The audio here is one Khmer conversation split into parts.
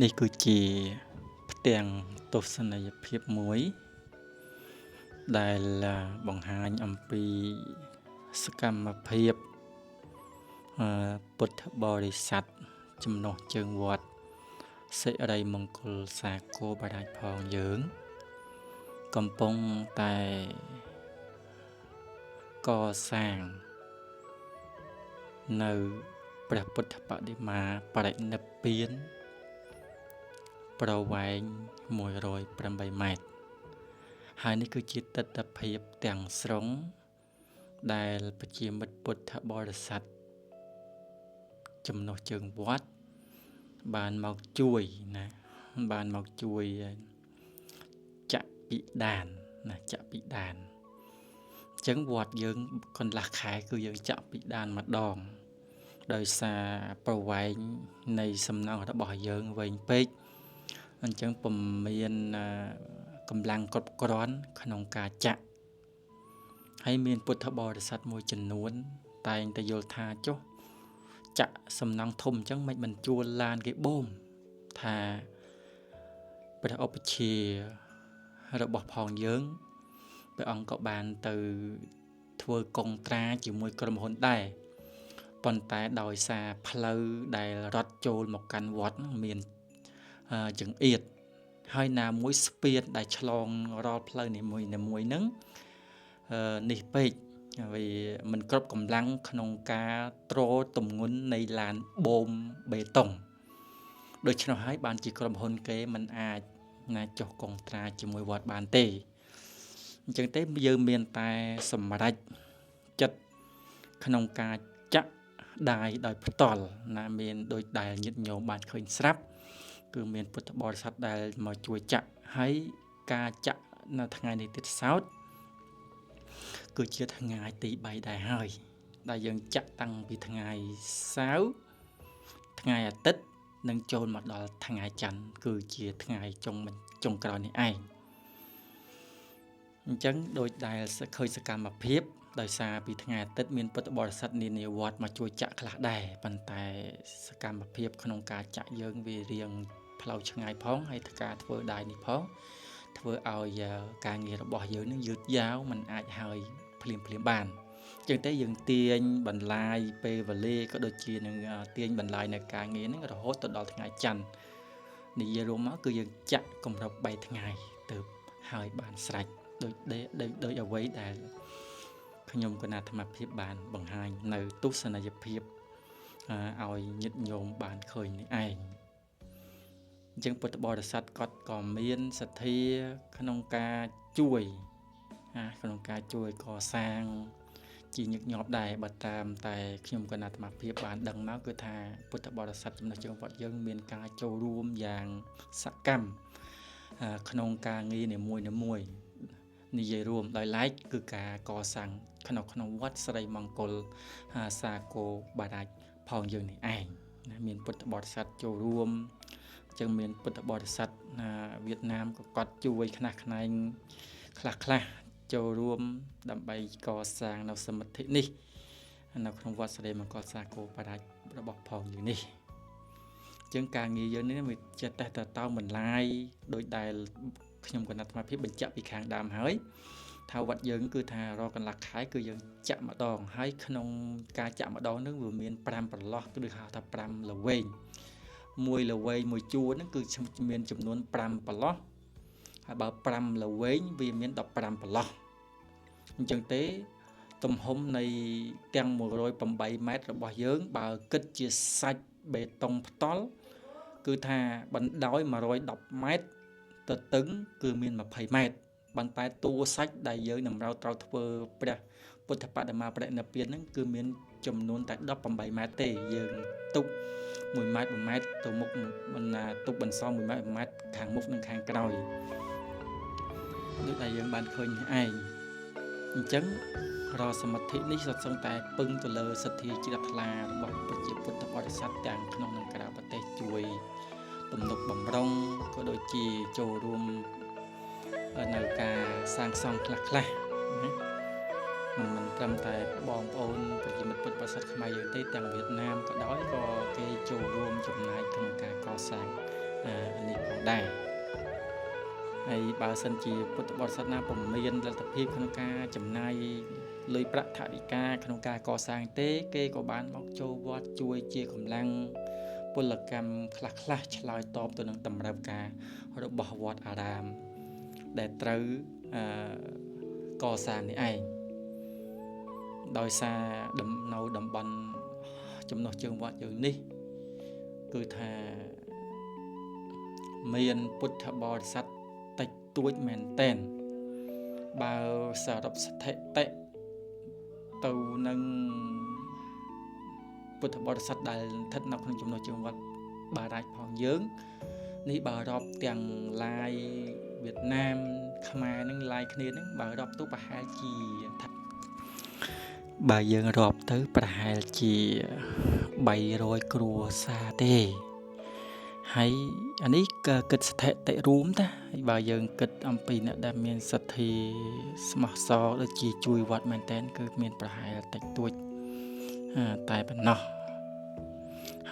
នេះគឺជាផ្ទាំងទស្សនីយភាពមួយដែលបង្ហាញអំពីសកម្មភាពពុទ្ធបរិស័ទចំណុះជើងវត្តសិរីមង្គលសាគរបារាជផងយើងកំពុងតែកសាងនៅព្រះពុទ្ធបដិមាបរិនិព្វានប្រវែង108ម៉ែត្រហើយនេះគឺជាទិដ្ឋភាពទាំងស្រុងដែលប្រជាមិត្តពុទ្ធបរិស័ទចំណុះជើងវត្តបានមកជួយណាបានមកជួយចាក់ពិដានណាចាក់ពិដានអញ្ចឹងវត្តយើងកន្លះខែគឺយើងចាក់ពិដានម្ដងដោយសារប្រវែងនៃសំណង់របស់យើងវែងពេកអញ្ចឹងពុំមានកម្លាំងគ្រប់គ្រាន់ក្នុងការចាក់ហើយមានពុទ្ធបរិស័ទមួយចំនួនតែងតែយល់ថាចុះចាក់សំណង់ធំអញ្ចឹងមិនជួលឡានគេបូមថាព្រះឧបជារបស់ផងយើងព្រះអង្គក៏បានទៅធ្វើកុងត្រាជាមួយក្រុមហ៊ុនដែរប៉ុន្តែដោយសារផ្លូវដែលរត់ចូលមកកាន់វត្តមានចង្អៀតហើយណាមួយស្ពានដែលឆ្លងរាល់ផ្លូវនីមួយៗហ្នឹងនេះពេកវាមិនគ្រប់កម្លាំងក្នុងការទ្រទម្ងន់នៃឡានបូមបេតុងដូច្នោះហើយបានជាក្រុមហ៊ុនគេមិនអាចណាចុះកុងត្រាជាមួយវត្តបានទេអញ្ចឹងទេយើងមានតែសម្រេចចិត្តក្នុងការចាក់ដាយដោយផ្ទាល់ណាមានដូចដែលញាតិញោមបានឃើញស្រាប់គឺមានពុទ្ធបរិស័ទដែលមកជួយចាក់ហើយការចាក់នៅថ្ងៃនេះទៀតសោតគឺជាថ្ងៃទី3ដែរហើយដែលយើងចាក់តាំងពីថ្ងៃសៅរ៍ថ្ងៃអាទិត្យនិងចូលមកដល់ថ្ងៃច័ន្ទគឺជាថ្ងៃចុងក្រោយនេះឯងអញ្ចឹងដូចដែលឃើញសកម្មភាពដោយសារពីថ្ងៃអាទិត្យមានពុទ្ធបរិស័ទនានាវត្តមកជួយចាក់ខ្លះដែរប៉ុន្តែសកម្មភាពក្នុងការចាក់យើងវារៀងផ្លូវឆ្ងាយផងហើយការធ្វើដៃនេះផងធ្វើឲ្យការងាររបស់យើងនឹងយឺតយ៉ាវមិនអាចហើយភ្លាមៗបានអញ្ចឹងទេយើងទាញបន្លាយពេលវេលាក៏ដូចជានឹងទាញបន្លាយនៅការងារនឹងរហូតទៅដល់ថ្ងៃច័ន្ទនិយាយរួមមកគឺយើងចាក់កម្រិត3ថ្ងៃទៅហើយបានស្រេចដូចអ្វីដែលខ្ញុំគណៈអាត្មាភាពបានបង្ហាញនៅទស្សនីយភាពឲ្យញាតិញោមបានឃើញនេះឯងអញ្ចឹងពុទ្ធបរិស័ទគាត់ក៏មានសទ្ធាក្នុងការជួយក្នុងការជួយកសាងជាញឹកញាប់ដែរបើតាមតែខ្ញុំគណៈអាត្មាភាពបានដឹងមកគឺថាពុទ្ធបរិស័ទចំណុះជើងវត្តយើងមានការចូលរួមយ៉ាងសកម្មក្នុងការងារនីមួយៗនិយាយរួមដោយឡែកគឺការកសាងក្នុងវត្តសិរីមង្គលសាគរបារាជផងយើងនេះឯងណាមានពុទ្ធបរិស័ទចូលរួមអញ្ចឹងមានពុទ្ធបរិស័ទវៀតណាមក៏គាត់ជួយខ្នះខ្នែងខ្លះៗចូលរួមដើម្បីកសាងនៅសមិទ្ធិនេះនៅក្នុងវត្តសិរីមង្គលសាគរបារាជរបស់ផងយើងនេះអញ្ចឹងការងារយើងនេះវាចេះតែតោបន្លាយដោយដែលខ្ញុំគណៈអាត្មាភាពបញ្ជាក់ពីខាងដើមហើយថាវត្តយើងគឺថារាល់កន្លះខែគឺយើងចាក់ម្ដងហើយក្នុងការចាក់ម្ដងនឹងវាមាន5ប្រឡោះឬហៅថា5ល្វែងមួយល្វែងមួយជួរហ្នឹងគឺមានចំនួន5ប្រឡោះហើយបើ5ល្វែងវាមាន15ប្រឡោះអញ្ចឹងទេទំហំនៃទាំង108ម៉ែត្ររបស់យើងបើគិតជាសាច់បេតុងផ្ទាល់គឺថាបណ្ដោយ110ម៉ែត្រទៅតឹងគឺមាន20ម៉ែត្រប៉ុន្តែតួសាច់ដែលយើងតម្រូវត្រូវធ្វើព្រះពុទ្ធបដិមាបរិនិព្វានហ្នឹងគឺមានចំនួនតែ18ម៉ែត្រទេយើងទុក1ម៉ែត្រ1ម៉ែត្រទៅមុខបណ្ណាទុកបន្សល់1ម៉ែត្រ1ម៉ែត្រខាងមុខនិងខាងក្រោយដូចដែលយើងបានឃើញនេះឯងអញ្ចឹងរាល់សមិទ្ធិនេះសុទ្ធសឹងតែពឹងទៅលើសទ្ធាជ្រះថ្លារបស់ប្រជាពុទ្ធបរិស័ទទាំងក្នុងនិងក្រៅប្រទេសជួយទំនុកបំរុងក៏ដូចជាចូលរួមនៅការសាងសង់ខ្លះៗណាមិនត្រឹមតែបងប្អូនប្រជាមិត្តពុទ្ធបរិស័ទខ្មែរយើងទេទាំងវៀតណាមក៏ដោយក៏គេចូលរួមចំណែកក្នុងការកសាង នេះផងដែរហើយបើសិនជាពុទ្ធបរិស័ទណាពុំមានលទ្ធភាពក្នុងការចំណាយលុយប្រាក់ថវិកាក្នុងការកសាងទេគេក៏បានមកចូលវត្តជួយជាកម្លាំងពលកម្មខ្លះៗឆ្លើយតបទៅនឹងតម្រូវការរបស់វត្តអារាមដែលត្រូវកសាងនេះឯងដោយសារនៅតំបន់ចំណុះជើងវត្តយើងនេះគឺថាមានពុទ្ធបរិស័ទតិចតួចមែនទែនបើសរុបស្ថិតិទៅនឹងពុទ្ធបរិស័ទដែលស្ថិតនៅក្នុងចំណុះជើងវត្តបារាជផងយើងនេះបើរាប់ទាំងឡាយវៀតណាមខ្មែរនឹងឡាយគ្នានឹងបើរាប់ទៅប្រហែលជាបើយើងរាប់ទៅប្រហែលជា300គ្រួសារទេហើយអានេះក៏គិតស្ថិតិរួមតាហើយបើយើងគិតអំពីអ្នកដែលមានសទ្ធាស្មោះសរដូចជាជួយវត្តមែនតើគឺមានប្រហែលតិចតួចតែប៉ុណ្ណោះ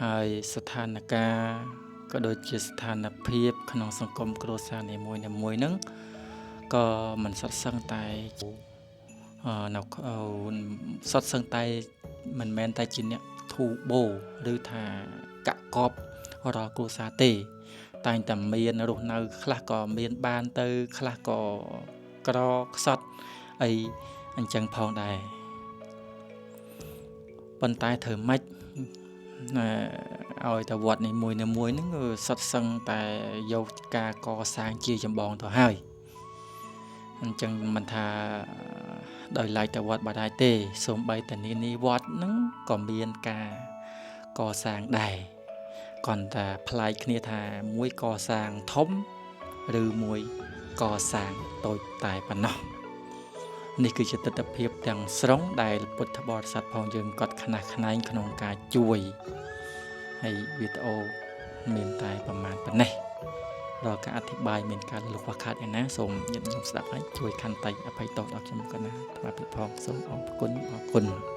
ហើយស្ថានភាពក៏ដូចជាស្ថានភាពក្នុងសង្គមគ្រួសារនីមួយៗហ្នឹងក៏មិនសុទ្ធសឹងតែនៅសុទ្ធសឹងតែមិនមែនតែជាអ្នកធូបូឬថាកាក់កបរាល់គ្រួសារទេតែងតែមានរស់នៅខ្លះក៏មានបានទៅខ្លះក៏ក្រខ្សត់អីអញ្ចឹងផងដែរប៉ុន្តែធ្វើម៉េចឲ្យតែវត្តនេះមួយហ្នឹងគឺសុទ្ធសឹងតែយកការកសាងជាចម្បងទៅហើយអញ្ចឹងមិនថាដោយឡែកតែវត្តបារាយទេសូម្បីតែនានីវត្តហ្នឹងក៏មានការកសាងដែរគ្រាន់តែប្លែកគ្នាថាមួយកសាងធំឬមួយកសាងតូចតែប៉ុណ្ណោះនេះគឺជាទិដ្ឋភាពទាំងស្រុងដែលពុទ្ធបរិស័ទផងយើងគាត់ខ្នះខ្នែងក្នុងការជួយហើយវីដេអូមានតែប្រមាណប៉ុណ្ណេះរាល់ការអធិប្បាយមានការលុះខ្វះខាតឯណាសូមញាតិញោមស្ដាប់ហើយជួយខន្តីអភ័យទោសដល់ខ្ញុំកណាថ្មភិផងសូមអរគុណអរគុណ។